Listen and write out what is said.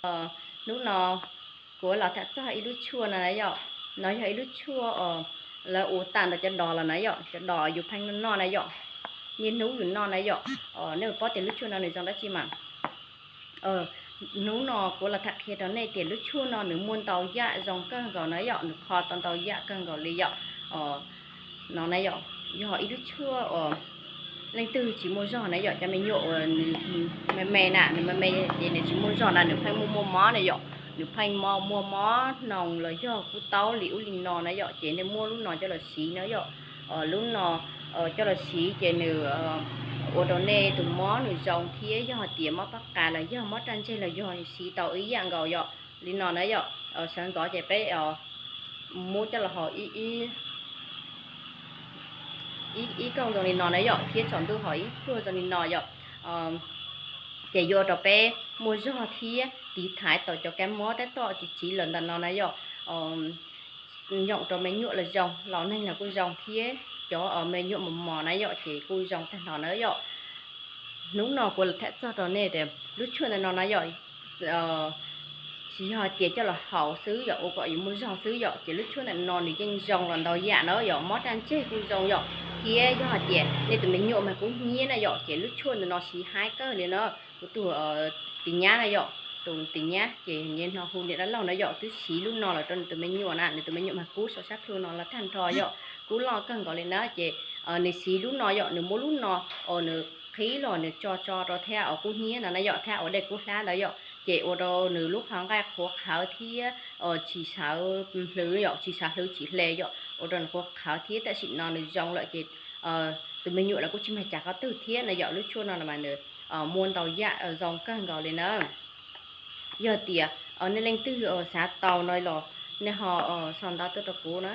Hnub no kuv los tham txog ib lub tshuaj no na yom. No yog ib lub tshuaj uas lawv ua tag ntawm cov dos los na yom, cov dos yus pheej noj noj na yom, niaj hnub yus noj na yom. Nej paub tias lub tshuaj no nws zoo dab tsi mas? Hnub no kuv los tham qhia rau nej tias lub tshuaj no nws muaj ntau yam zoo kawg nkaus na yom, nws kho tau ntau yam kawg nkaus li yom. No na yom, yog ib lub tshuaj uas leej twg tsis muaj zog na yom, cov me nyuam uas nws me me na, nws me me ces nws tsis muaj zog na, nws pheej muaj muaj mob na yom, nws pheej muaj mob hnoos los yog kub taub li ub li no na yom, ces nej muab lub no coj los siv na yom. Lub no coj los siv ces nws ua rau nej tus mob nws zoo thiab, yog hais tias mob pob qa los yog mob raj ntseg los yog siv tau ib yam nkaus yom. Li no na yom, sawv ntxov ces peb muab coj los haus ib kauj zoo li no na yom, thiab tsaus ntuj haus ib pluag zoo li no yom. Ces yuav ua rau peb muaj zog thiab tiv thaiv tau cov kab mob tab tom tsis tsiv lawm ntawm no na yom. Yoom rau me nyuam los zoo, laus neeg los kuj zoo thiab, cov me nyuam mos mos na yom ces kuj zoo tag nrho na yom. Hnub no kuv los tham txog rau nej tias lub tshuaj ntawm no na yom, tsis yog hais tias coj los haus xwb yom, ua kom yus muaj zog xwb yom, ces lub tshuaj ntawm no nws yeej zoo los ntau yam na yom, mob raj ntseg kuj zoo yom, thiab yog hais tias nej tus me nyuam mas kub hnyiab na yom, ces lub tshuaj ntawm no siv haib kawg li na. Kuv tus tis nyab na yom, tus tis nyab ces niaj hnub hu niam dab laug na yom, twb siv lub no los rau nws tus me nyuam na, nws tus me nyuam mas kub saum sab plhu no los tag nrho yom, kub loj kawg nkaus li na. Ces nws siv lub no yom, nws muab lub no uas nws qhib los nws tso tso rau thiab uas kub hnyiab no na yom, thiab ua dej kub hlab ntawd yom, ces ua rau nws lub qhov nqaij qhuav qhawv thiab tsis sawv hlwv yom, tsis sawv hlwv tsis hle yom, ua rau nws qhuav qhawv thiab tam sim no nws zoo lawm ces tus me nyuam los kuj tsis mag cas qhov twg thiab na yom. Lub tshuaj no mas nws muaj ntau yam zoo kawg nkaus li na. Yog tias nej leej twg xav tau no los nej ho sau ntawv tuaj rau kuv na.